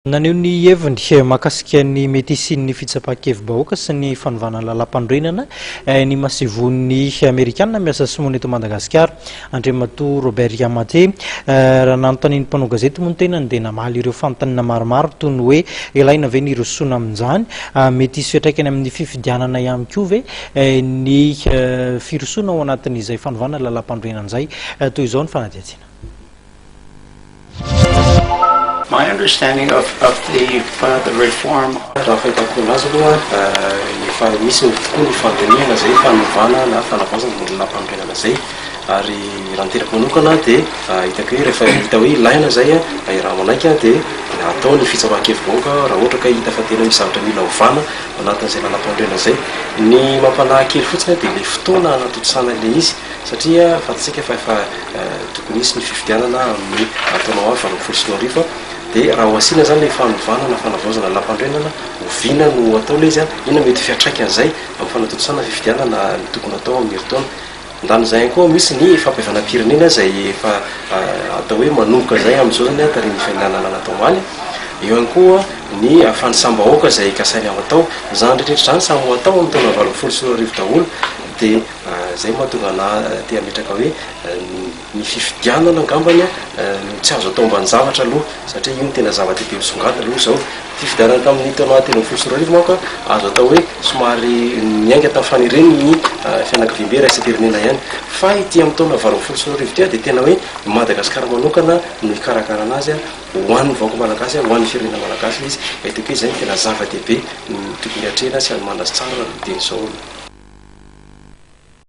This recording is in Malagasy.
Naneho ny heviny mahakasika ny mety hisian'ny fitsapan-kevi-bahoaka sy ny fanovana ny lalàmpanorenana ny masoivohon'ny Amerikana miasa sy monina eto Madagasikara, Andriamatoa Robert Yamate. Raha nanontanian'ny mpanao gazety moa ny tenany dia namaly ireo fanontaniana maromaro toy ny hoe ilaina ve ny hirosoana amin'izany, mety hisy fiantraikany amin'ny fifidianana ihany koa ve ny firosoana ao anatin'izay fanovana ny lalàmpanorenana izay. Toy izao ny fanadihadiana. My understanding of of the the reform. Raha fahitako anazy aloha efa misy tokoa ny fandinihana izay fanovana na fanavaozana ny lalàmpanorenana izay ary raha ny tenako manokana dia hitako hoe rehefa hita hoe ilaina izay raha manaiky dia atao ny fitsapan-kevi-bahoaka raha ohatra ka hita fa tena misy zavatra mila ovana anatin'izay lalàmpanorenana izay. Ny mampanahy kely fotsiny dia ilay fotoana hanatontosana ilay izy satria fantatsika fa efa Tokony hisy ny fifidianana amin'ny taona ho avy 2018 dia raha ho asiana izany ilay fanovana na fanavaozana lalàmpanorenana, oviana no ho atao ilay izy, inona mety ho fiantraikan'izay amin'ny fanatontosana fifidianana tokony hatao amin'ny herintaona. Andanin'izay ihany koa misy ny fampihavanam-pirenena izay efa atao hoe manomboka izay amin'izao izany taorian'ny fianianana natao omaly. Eo ihany koa ny fanisam-bahoaka izay kasaina ho atao. Izany rehetra rehetra izany samy ho atao amin'ny taona 2018 daholo dia Izay no mahatonga anà te hametraka hoe ny fifidianana angambany no tsy azo atao ambanin-javatra aloha satria io no tena zava-dehibe misongadina aloha izao. Fifidianana tamin'ny taona 2013 manko azo atao hoe somary niainga tamin'ny faniriany ny fianakaviambe iraisam-pirenena ihany fa ity amin'ny taona 2018 ity dia tena hoe i Madagasikara manokana no hikarakarana azy ho an'ny vahoaka malagasy, ho an'ny firenena malagasy ilay izy. Ka hitako hoe izay no tena zava-dehibe tokony hatrehina sy hanomanana azy tsara dieny izao aloha.